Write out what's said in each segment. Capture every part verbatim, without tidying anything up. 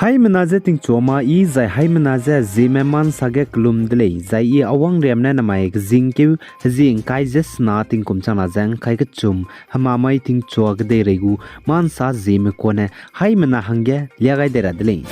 Haimena je tingchua ma i zai haimena je Zeme ma nsa ge kelum de lei, zai i awang riam ne namai kezingkeu hezie ngkai ze sena tingkum changna ze ngkai kechum hemamai tingchua kedeirei gu ma nsa Zeme kuâ ne haimena hangge lia gai dei ra de lei.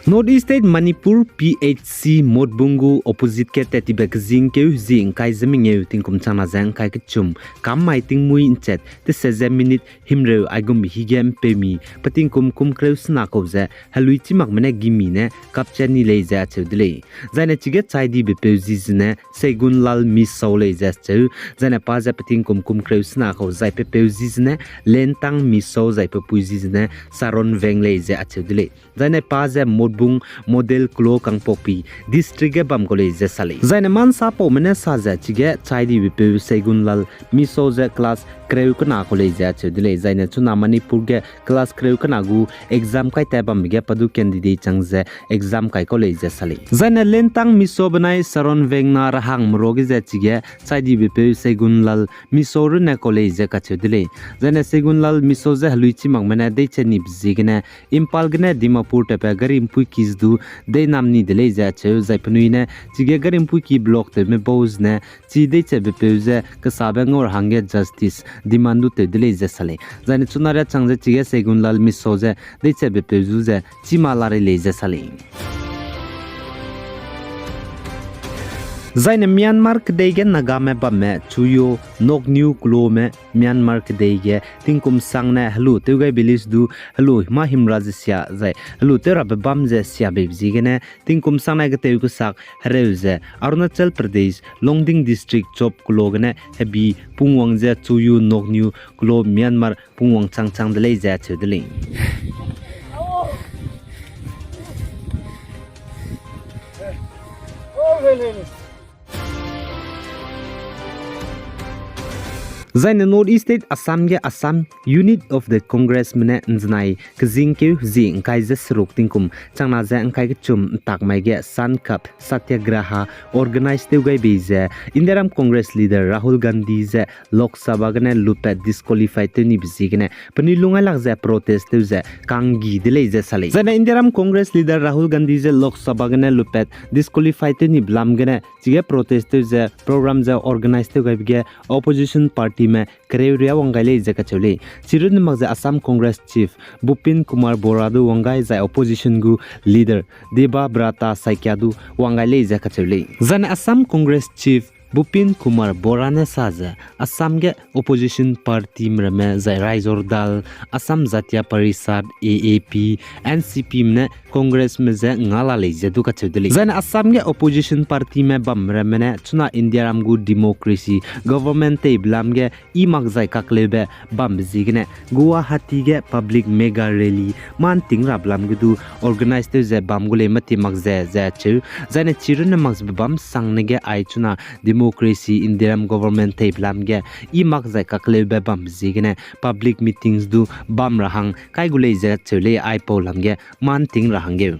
North East State Manipur P H C Motbung gu opposite ge tat tibe kezingkeu hezie ngkai ze mengeu tingkum changna ze ngkai kechum kam mai tingmuî nchat tese ze minute himreu aigum hige mpeumi petingkum kum kereu sena kau ze heluichimakme ne gimi ne kapchat ni lei ze acheu de lei. Zaine chige chai dibe peu zi zene Seigunlal Miso lei ze acheu, zaine pa ze petingkum kum kereu sena kau zai pe peu zi zene Lentang Miso zai pe pui zi zene Saron Veng lei ze acheu de lei. Zaine pa ze Motbung Model Klo Kangpokpi District ge bam kau lei ze sa lei. Zaine ma nsa paume ne sa ze chige chai dibe peu Seigunlal Miso ze class kereu kena kau lei ze acheu de lei. Zaine chuna Manipur ge class kereu kena gu exam kai tat bambe ge pa du candidate chang ze exam kai kau lei ze sa lei. Zaine Lentang Miso benai Saron Veng na rahang meruage ze chige chai dibe peu Seigunlal Miso runne kau lei ze kacheu de lei. Zaine Seigunlal Miso ze heluichimakme ne deiche nibe ziegene Imphal gene Dimapur tatbe gari mpuiki ze du deinam ni de lei ze acheu, zai penui ne chige gari mpuiki block tewme bau zene chi deichebe peu ze kesabe ngau ra hangge justice demand du tew de lei ze sa lei. Zaine chuna riachang ze chige Seigunlal Miso ze deichebe peu zu ze chima larei lei ze sa lei. Zaine Myanmar kedei ge Nagame bamme Chuyo Nokniu Klome Myanmar kedei ge tingkum sangne helu tew gai village du helu mâ himra ze sia zai helu tew rabe bam ze sia beibe ziegene tingkum sangne ketew kesak hereu ze Arunachal Pradesh Longding District Chop Klo gene hebi pungwang ze Chuyo Nokniu Klo Myanmar pungwang chang chang de lei ze acheu de lei. Zaine North East State Assam ge Assam Unit of the Congressme ne nzenai kezingkeu hezie ngkai ze seruk tingkum changna ze ngkai kechum ntak mai ge Sun Cup Satyagraha organize tew gai bei ze Indiaram Congress leader Rahul Gandhi ze Lok Sabha gene lutpat disqualify tew nibe ziegene penui lungailak ze protest tew ze kanggi de lei ze sa lei. Zaine Indiaram Congress leader Rahul Gandhi ze Lok Sabha gene lutpat disqualify tew nibe lam gene chige protest tew ze program ze organize tew gaibe ge opposition partyme kereu ria wang gai lei ze kacheu lei. Chirunne mak ze Assam Congress Chief Bupin Kumar Bora du wang gai zai opposition gu leader Debabrata Saikia du wang gai lei ze kacheu lei. Zaine Assam Congress Chief Bupin Kumar Bora ne sa ze Assam ge opposition partyme ramme zai Raizor Dal, Assam Jatiya Parishad, A A P, N C Pme ne Congressme je nga la lei ze du kacheu de lei. Zaine Assam ge opposition partyme bam ramme ne chuna Indiaram gu democracy government teibe lam ge i mak zai kakleube bambe ziegene Guwahati ge public mega rally mâ nting rabe lam ge du organize tew ze bam gu lei mâti mak ze ze acheu. Zaine chirunne mak ze bebâm sangne ge ai chuna democracy Indiaram government teibe lam ge i mak zai kakleube bambe ziegene public meetings du bam ra hang kai gu lei ze cheu lei aipau lam ge mâ nting ra hangge.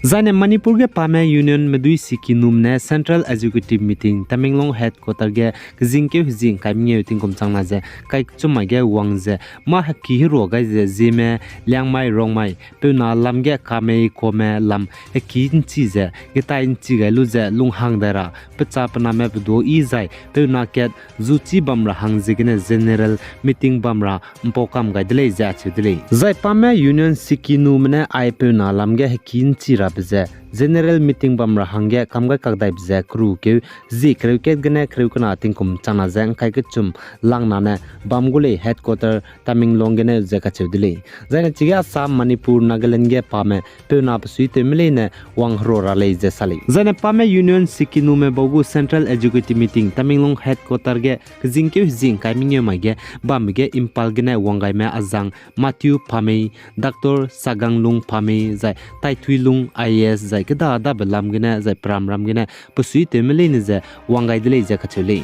Zaine Manipur ge pame Union medui sikinum ne Central Executive Meeting Tamenglong Headquarter ge kezingkeu hezie ngkai mengeu tingkum changna ze kai kechum mai ge wang ze mâ heki herua gai ze Zeme, Liangmai, Rongmai, peuna lam ge Kamei, Kome lam heki nchi ze getai nchi gai lu ze lunghang dai ra pecha pename pedu i zai peuna kat zuchî bam ra hang ziegene general meeting bam ra mpau kam gai de lei ze acheu de lei. Zai pame Union sikinume ne ai peuna lam ge heki nchi rabe ze general meeting bam ra hangge kam gai kak daibe ze kerukeu zie kereu kat gene kereu kena tingkum changna ze ngkai kechum langna ne bam gu lei headquarter Tamenglong gene ze kacheu de lei. Zaine chige Assam, Manipur, Nagaland ge pame peuna pesuitewme leine wang herua ra lei ze sa lei. Zaine pame Union sikinume bau gu Central Executive Meeting Tamenglong Headquarter ge kezingkeu hezie ngkai mengeu mai ge bambe ge Imphal gene wanggaime azang Matthew Phamei, Doctor Saganglung Phamei, zai Taithuilung I A S, zai keda dabe lam gene, zai peramram gene pesuitewme leine ze wang gai de lei ze kacheu lei.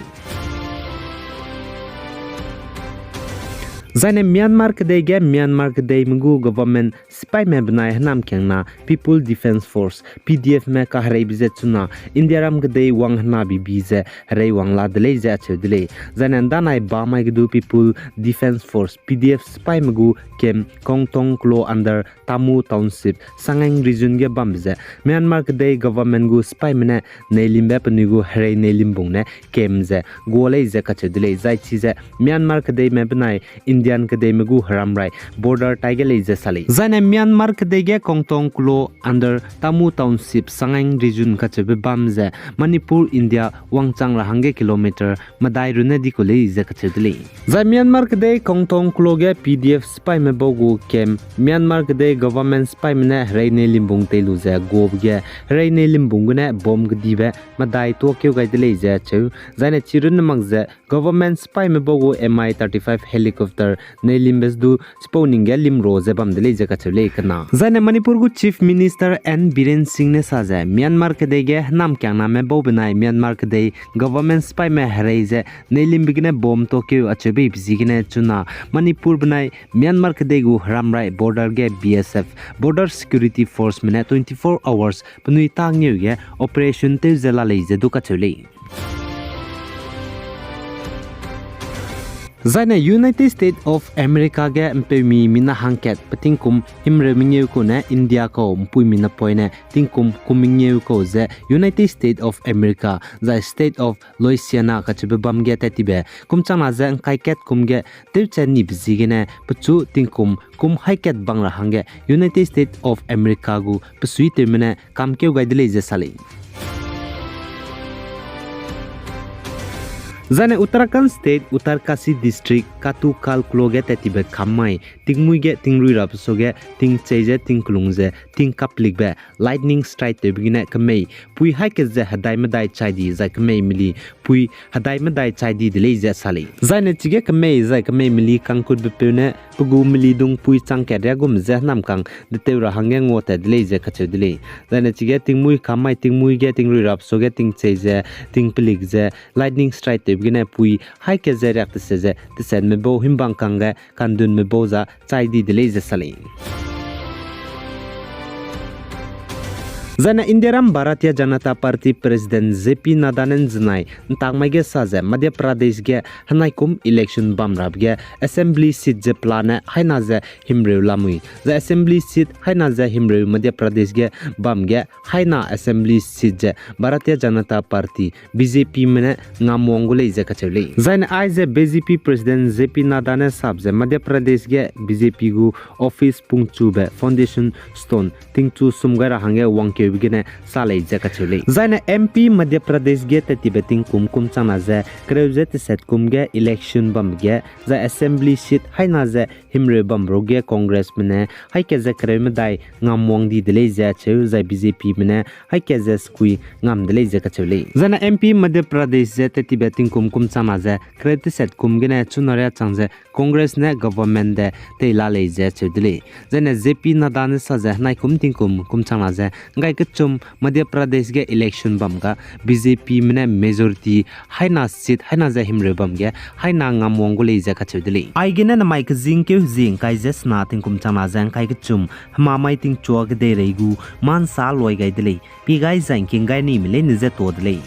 Zaine Myanmar kedei ge Myanmar kedeime gu government sipaîme benai hênamkiangna People Defence Force, P D F me kahereibe ze chuna Indiaram kedei wang hênabibi ze herei wang la de lei ze acheu de lei. Zaine ’ndanai bamai ge du People Defence Force, P D F sipaîme gu camp Kongtong Klo under Tamu Township, Sagaing Region ge bambe ze Myanmar kedei government gu sipaîme ne neilimbe penui gu herei neilim bung ne camp ze gua lei ze kacheu de lei. Zai chize Myanmar kedeime benai Indian kedeime gu heramrai border tai ge lei ze sa lei. Zaine Myanmar kedei ge Kongtong Klo under Tamu Township, Sagaing Region kacheube bam ze Manipur, India wangchang ra hangge kilometer medai runne di ku lei ze kacheu de lei. Zai Myanmar kedei Kongtong Klo ge P D F sipaîme bau gu camp Myanmar kedei government sipaîme ne herei neilim bung tei lu ze guabe ge herei neilim bung gene bomb kedibe medai tuâkeu gai de lei ze cheu. Zaine chirunne mak ze government sipaîme bau gu M I thirty-five helicopter neilimbe du chipau ning ge limro ze bam de lei ze kacheu lei kena. Zaine Manipur gu Chief Minister N Biren Singh ne sa ze Myanmar kedei ge hênamkiangname bau benai Myanmar kedei government sipaîme herei ze neilimbe gene bomb tuâkeu acheubeibe ziegene chuna Manipur benai Myanmar kedei gu heramrai border ge B S F, Border Security Forceme ne twenty-four hours penui tâ ngeu ge operation tew ze la lei ze du kacheu lei. Zaine United States of America ge ’mpeumi mina hangkat pe tingkum himreu mengeu kau ne India kau ’mpuimi napoine tingkum kum mengeu kau ze United States of America, zai State of Louisiana kacheube bam ge tat tibe kum changna ze ’ngkai kat kum ge tewchat nibe ziegene pechu tingkum kum haî kat bang ra hangge United States of America gu pesuitewme ne kamkeu gai de lei ze sa lei. Zaine Uttarakhand State, Uttarkashi District, Kattukal Klo ge tat tibe kam mai tingmuî ge tingrui rabe suage tingchei ze tingkelung ze tingkaplikbe lightning strike tewbe gene kemei pui haî kat ze hedai medai chai di zai kemei meli pui hedai medai chai di de lei ze sa lei. Zaine chige kemei zai kemei meli kangkutbe peu ne pe gu meli dung pui chang kat riagum ze hênamkang detew ra hangge nguatat de lei ze kacheu de lei. Zaine chige tingmuî kam mai tingmuî ge tingrui rabe suage tingchei ze tingpelik ze lightning strike tewbe gene pui haî kat ze riak tese ze tesetme bau himbang kangge kandunme bau za chai di de lei ze sa lei. Zaine Indiaram Bharatiya Janata Party President J P Nadda ne ’nzenai ’ntak mai ge sa ze Madhya Pradesh ge henaikum election bam rabe ge assembly seat ze pelane haîna ze himreu lamui, zai assembly seat haîna ze himreu Madhya Pradesh ge bam ge haîna assembly seat ze Bharatiya Janata Party, B J Pme ne ngamwang gu lei ze kacheu lei. Zaine aize B J P President J P Nadda ne sap ze Madhya Pradesh ge B J P gu office pungchube foundation stone tingchu sum gai ra hangge wangkeube gene sa lei ze kacheu lei. Zaine M P Madhya Pradesh ge tat tibe tingkum kum changna ze kereu ze teset kum ge election bambe ge, zai assembly seat haîna ze himreu bambe ru ge Congressme ne haî kat ze kereu medai ngamwang di de lei ze acheu, zai B J Pme ne haî kat ze sekui ngam de lei ze kacheu lei. Zaine M P Madhya Pradesh ze tat tibe tingkum kum changna ze kereu teset kum gene chuna riâ chang ze Congress ne government de tei la lei ze acheu de lei. Zaine J P Nadda ne sa ze henaikum tingkum kum changna ze ’ngkai kechum Madhya Pradesh ge election bam ga B J Pme ne majority haîna seat haîna ze himreu bam ge haîna ngamwang gu lei ze kacheu de lei. Aigene namai kezingkeu zi ’ngkai ze sena tingkum changna ze ’ngkai kechum hemamai tingchua kedeirei gu mâ ’nsa luai gai de lei. Pi gai zai ’ngking gai nime leine je tuâ de lei.